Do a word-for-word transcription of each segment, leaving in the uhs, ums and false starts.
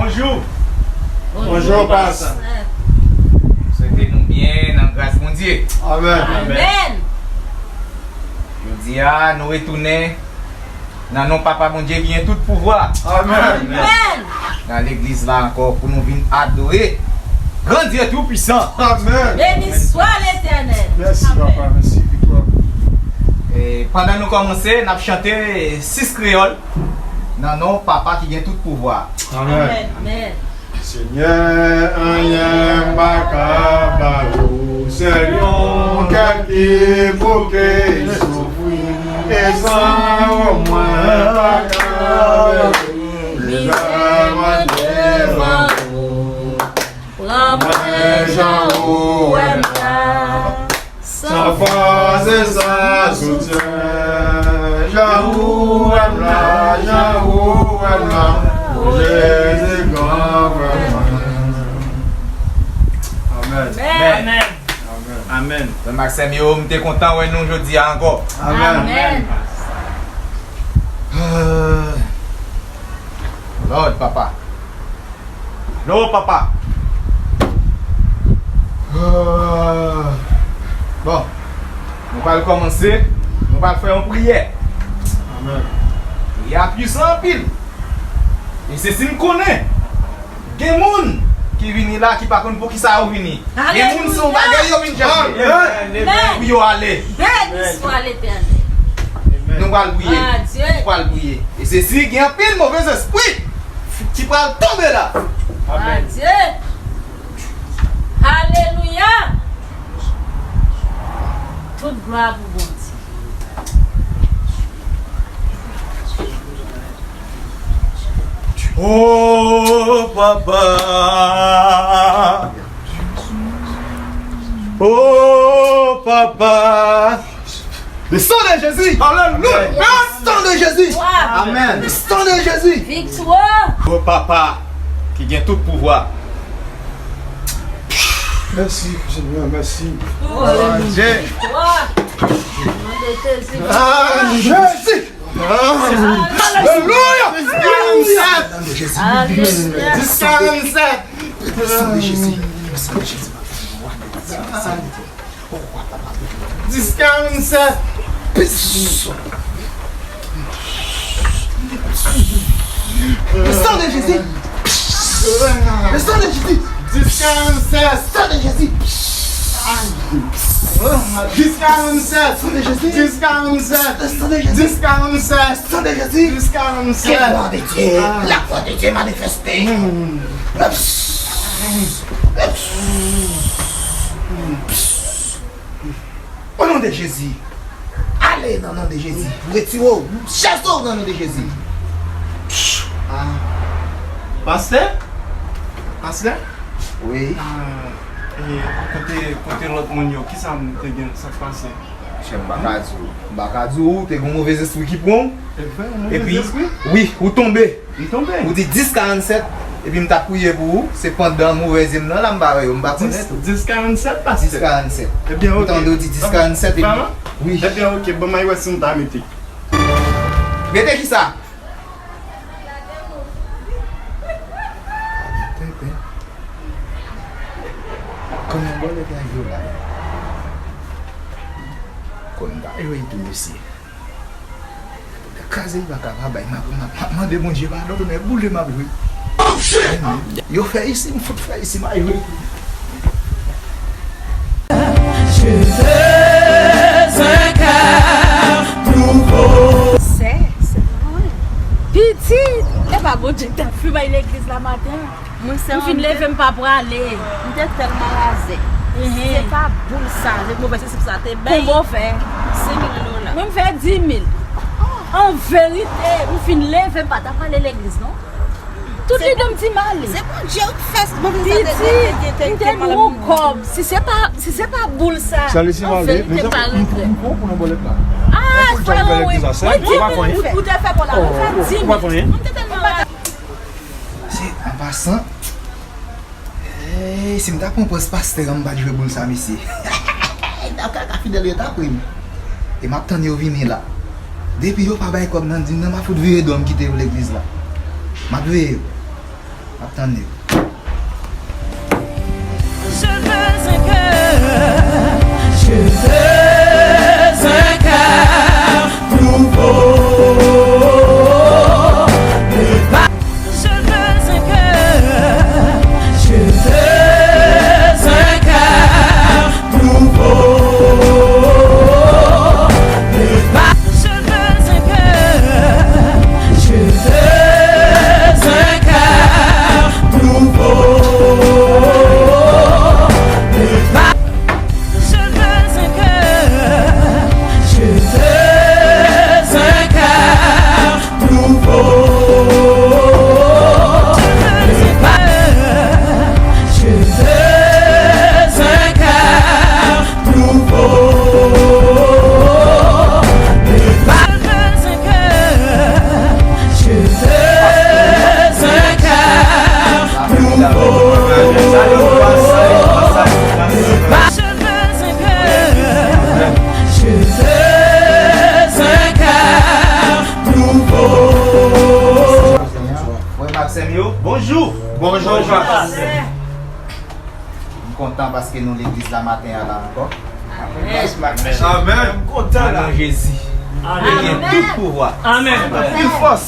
Bonjou. Bonjou, Pas. Swete nou byen nan gras Bondye. Amèn. Amèn. Jodi a, nou retounen nan non Papa Bondye ki gen tout pouvwa. Amèn. Amèn. Nan legliz la ankò pou nou vin adore Gran Dye Toupisan. Amèn. Beni swa Letènèl. Mèsi, Papa. Mèsi, viktwa. E pandan nou kòmanse, n ap chante sis kreyòl nan non Papa ki gen tout pouvwa. Amèn. Amèn. Senyè, anyen m pa ka ba ou, sèl yon kè ki bouke soufri. E san ou mwen pa ka viv, mizè mwen devan ou. Pran mwen jan ou wè m la. San fòs e san soutyen, jan ou wè m la, jan ou wè m la, o Jezi gran frè mwen. Amèn. Amèn. Amèn. Amèn. Frè m ak sè m yo, m te kontan wè nou jodi a ankò. Amèn. Amèn. Ah. Lòd, papa. Non, papa. Ah. Bon, nou pral kòmanse, nou pral fè yon priyè. Amèn. Priyè a pwisan anpil. E se si n konnen gen moun ki vini la ki pa konn poukisa yo vini. Gen moun se yon bagay yo vin chèche. Amèn. Pou yo ale. Beni swa Letènèl. Nou pral priye. Nou pral priye. E se si gen anpil movèzespri ki pral tonbe la. Amèn. Adye. Alelouya. Tout glwa pou Bondye. Oh, papa. Oh, papa. Le sang de Jésus. Alléluia. Le sang de Jésus. Amèn. Le sang de Jésus. Viktwa. Oh, papa, ki gen tout pouvwa. Mèsi, Senyè, mèsi. Viktwa. Ah, Jezi. Alelouya! Alelouya! Dis karannsèt! Dis karannsèt! Le sang de Jésus! Le sang de Jésus! Dis karannsèt! Sang de Jésus! Dis karannsèt! Sang de Jésus! Dis karannsèt! Dis karannsèt! Sang de Jésus! Dis karannsèt! Sang de Jésus! Dis karannsèt! Que la gloire de Dieu, la gloire de Dieu manifestée. Au nom de Jésus. Ale nan non de Jezi. Retire w. Chache w nan non de Jezi. Ah. Pastè? Pastè? Wi. Ah, e kote, kote lòt moun yo? Kisa m te gen? Sa k pase? Chè, m pa ka di w. M pa ka di w, te gen yon movèzespri ki pran w. Epi, wi, ou tonbe. Li tonbe. Ou di dis karannsèt, epi m t ap priye pou ou, se pandan movèze m nan la, m pa wè yo, m pa konnen tou. Dis karannsèt, pastè. Dis karannsèt. Ebyen, oke. M tande w di dis karannsèt, epi, wi. Ebyen, oke, ban m al wè si m ta mete. Mete kisa? Tenten. Kòman bòlèt la yo la? Konn ta yo tou, mesye. Kraze li pa ka pa bay, m ap, m ap, m ap mande Bondye padon, men boule m ap jwe. Yo fè isi, m fout fè isi, m a jwe. Je veux un cœur nouveau. Sè, se pa mwen. Pitit, e pa Bondye k t ap fè bay legliz la maten an. Mwen se yon... M fin leve, m pa prale. M te tèlman razè. Mhm. Se pa boul sa, se movèzespri sa te bay. Konbyen w fè? Senk mil dola. Mwen m fè dis mil. Oh. An verite, m fin leve, m pa ta prale legliz, non. Tout lide m di m ale. Se Bondye ou k fè movèzespri sa te... Pitit, m te gen yon kòb. Si se pa, si se pa boul sa, an verite, m pa regrèt. Ah, frè mwen, wi. Mwen di m ou te fè pou la. Mwen fè dis mil. Mwen te tèlman razè. Se, an pasan, eh, si m ta pran pòz pastè an, m pa t jwe boul sa, mesye. Nan kaka fidèl yo t ap ri m. E m ap tann yo vini la. Depi yo pa bay kòb nan dim nan, m ap fout vire do m kite yo legliz la. M ap veye yo. Tande. Je veux un cœur, je veux un cœur nouveau. Ne pas, je veux un cœur, je veux un cœur nouveau. Ne pas, je veux un cœur, je veux un cœur nouveau. Ne pas, je veux un cœur, je veux un cœur nouveau. Je veux un cœur, je veux un cœur nouveau. Je veux un cœur, je veux un cœur nouveau. Je veux un cœur, je veux un cœur nouveau. Frè m ak sè m yo, bonjou. Bonjou. Bonjou. M kontan paske nou legliz la maten an la ankò. Amèn. Amèn. M kontan la. Nan non Jezi. Amèn. Li gen tout pouvwa. Amèn. Tout fòs.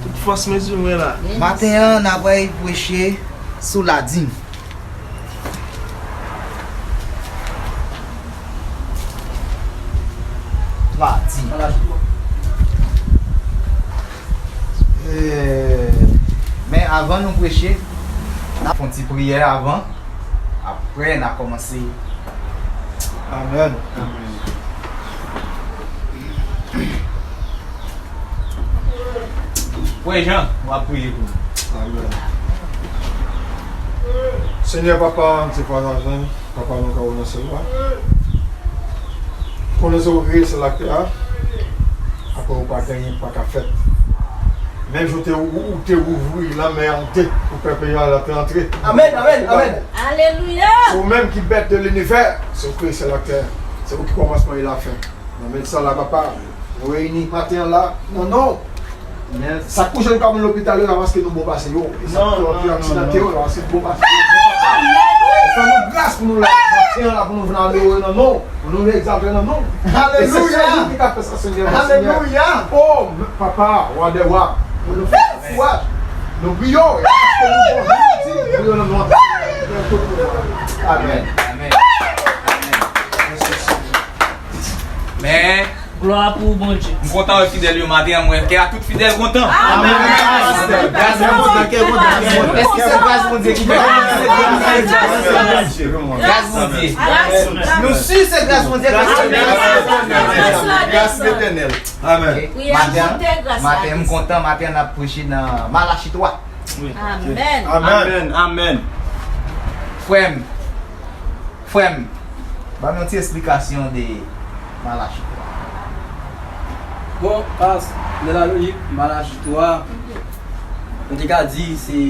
Tout fòs mezire mwen la. Maten an, n ap pral preche sou ladim. Ladim. Eh, men avan nou preche, n ap fè yon ti priyè avan. Apre, n a kòmanse. Amèn. Frè Jean, w ap priye pou nou. Amèn. Senyè Papa, se pa lajan, Papa nou ka ou nan syèl la. Konnen se ou ki kreye syèl ak tè a. Apre ou pa gen anyen ki pa ka fèt. Menm jan ou te, ou, ou te ouvri lanmè an de pou pèp Izrayèl la te antre. Amèn, amèn, amèn. Alelouya! Se ou menm ki mèt de linivè. Se ou ki kreye syèl ak tè. Se ou ki kòmansman e lafen. Nan men sa la, Papa, nou reyini maten an la, nan non. Sa k kouche nou ka moun lopital yo la paske nou bon pase yo. E sa k fè yo pi aksidante yo la paske nou bon pase yo. Fè nou gras pou nou la maten an la pou nou vin adore nan non. Pou nou egzalte nan non. Alelouya! E se sèl ou ki ka fè sa, Senyè. Alelouya! O Papa, Wa dè wa, pou nou fè kouraj. Nou priye w, e paske nou bon, nou di, nou priye w nan non. Amèn. Amèn. Men, glwa pou Bondye. M kontan wè fidèl yo maten an, mwen kè a tout fidèl kontan. Amèn. Gras Bondye. Èske se gras Bondye ki fè? Gras Bondye. Nou si se gras Bondye. Gras Letènèl. Amèn. Maten, maten m kontan, maten n ap preche nan Malachi twa. Amèn. Amèn. Amèn. Frè m, frè m, ban m yon ti esplikasyon de Malachi twa. Bon, pas, nan la lojik, Malachi twa, nou te ka di se,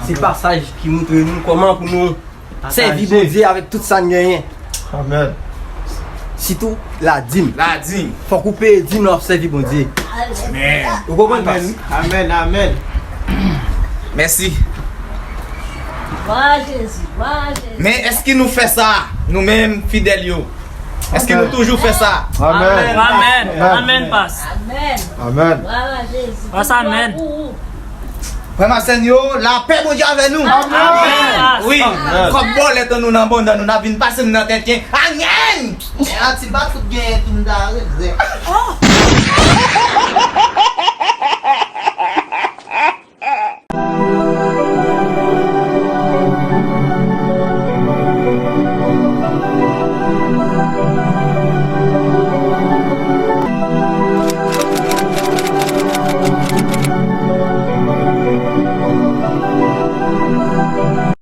se pasaj ki montre nou kòman pou nou sèvi Bondye avèk tout sa n genyen. Amèn. Sitou ladim. Ladim. Fòk ou peye dim lè w ap sèvi Bondye. Amèn. Ou konprann, pas? Amèn, amèn. Mèsi. Glwa a Jezi, glwa a Jezi. Men èske nou fè sa, nou menm fidèl yo? Èske nou toujou fè sa? Amèn. Amèn. Amèn, pas. Amèn. Amèn. Glwa a Jezi. Pas, amèn. Glwa pou ou. Frè m ak sè m yo, lapè Bondye avè nou. Amèn. Wi. Amèn. Kòb bòlèt an nou nan bondan nou, n ap vin pase m nan tenten. Amèn. A ti bat fout genyen tou m ta regrèt.